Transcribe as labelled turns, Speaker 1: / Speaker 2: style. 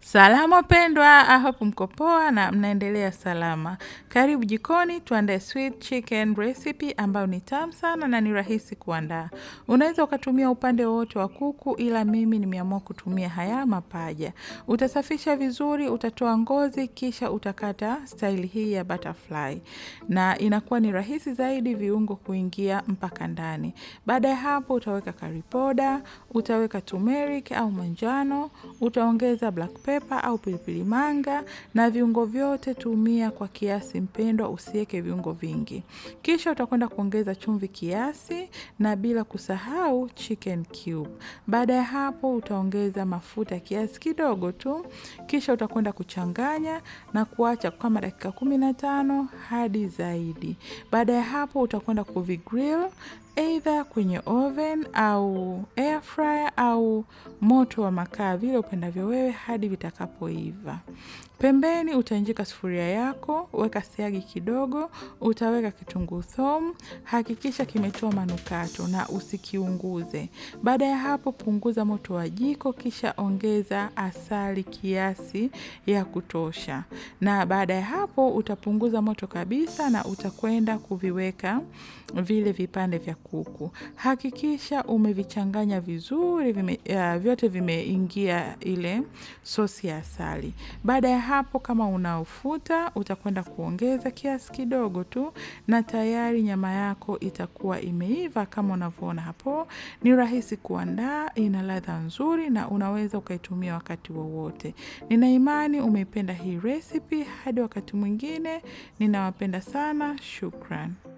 Speaker 1: Salama pendwa, I hope mko poa na mnaendelea salama. Karibu jikoni tuandae sweet chicken recipe ambayo ni tamu sana na ni rahisi kuandaa. Unaweza ukatumia upande wowote wa kuku, ila mimi nimeamua kutumia haya mapaja. Utasafisha vizuri, utatoa ngozi, kisha utakata staili hii ya butterfly, na inakuwa ni rahisi zaidi viungo kuingia mpaka ndani. Baada ya hapo, utaweka curry powder, utaweka turmeric au manjano, utaongeza black pepper au pilipili manga na viungo vyote tumia kwa kiasi mpendwa, usiweke viungo vingi. Kisha utakwenda kuongeza chumvi kiasi na bila kusahau chicken cube. Baada ya hapo utaongeza mafuta kiasi kidogo tu, kisha utakwenda kuchanganya na kuacha kama dakika 15 hadi zaidi. Baada ya hapo utakwenda kuvigrill either kwenye oven au air fryer au moto wa makaa, vile upendavyo wewe, hadi vitakapoiva. Pembeni utainjika sufuria yako, weka siagi kidogo, utaweka kitunguu thomu, hakikisha kimetoa manukato na usikiunguze. Baada ya hapo, punguza moto wa jiko, kisha ongeza asali kiasi ya kutosha, na baada ya hapo utapunguza moto kabisa na utakwenda kuviweka vile vipande vya kuku. Hakikisha umevichanganya vizuri vyote vimeingia ile sosi ya asali. Baada ya hapo, kama una ufuta utakwenda kuongeza kiasi kidogo tu, na tayari nyama yako itakuwa imeiva kama unavyoona hapo. Ni rahisi kuandaa, ina ladha nzuri na unaweza ukaitumia wakati wowote. Nina imani umeipenda hii recipe. Hadi wakati mwingine, ninawapenda sana. Shukran.